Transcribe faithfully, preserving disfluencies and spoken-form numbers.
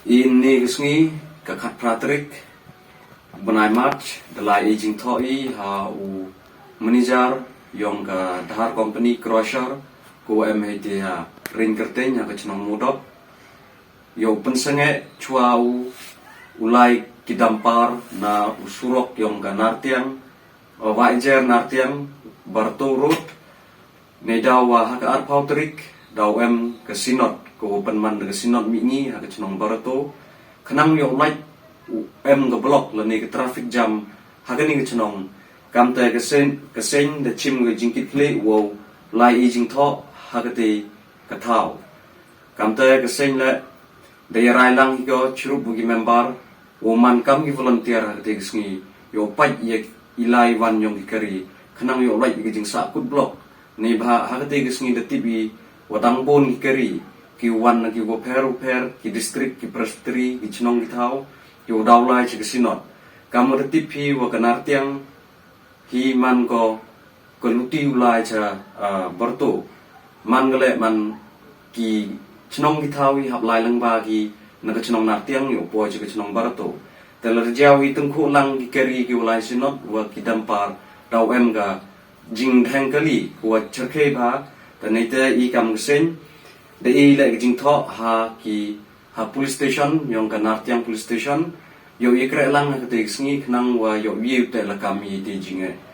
Ini ka sngi ka khatphra tarik bnai March, da lai i jingthoh i ha u manager yong ka Dhar Company Crusher, ko em hei te ha Ring Kyrteng ha ka chnong Mudop. Yow pynsangeh chwa u, u lai ki dumper na u surok yong ka Nartiang, o Waijer Nartiang, Barto Road. Nei daw wa ha ka arphaw tarik, daw em ka Synod, ko pynman da ka Synod mihngi ha ka chnong Barto. Khnang yow lait u em ka block lane ka traffic jam ha kani ka chnong. Kamte ka seng, ka seng da chim ka jingkitkhlieh wow lai i jingthoh ha kate ka thaw. Kamte ka seng le da yarai lang hi ko chirup wa ki member, wow man kam ki volunteer ha kate ka sngi, yow pait ya i lai wan yong ki kari, khnang yow lait ya ka jingsahkut block. Neibhah ha kate ka sngi da tip i wa dang bun ki kari, ki wan na ki wapher wapher, ki district, ki presbytery, ki chnong ki thaw, yow daw lai cha ka Synod. Kam wa da tip hi wa ka Nartiang hi man ko ka luti u lai cha, ah, Barto. Man ka le man ki chnong ki thaw i hap lai lang ba ki na ka chnong Nartiang yow poi cha ka chnong Barto. Te la rjaw i tyngkhuh lang ki kari ki wa lai Synod wa ki dumper, daw em ka jingdheng kali wa cherkhei bha. Te neite i kam ka seng da i le ka jingthoh ha ki ha police station, yong ka Nartiang Police Station, yow yakreh lang ha kate ka sngi khnang wa yow ye u te la kam i te jingeh.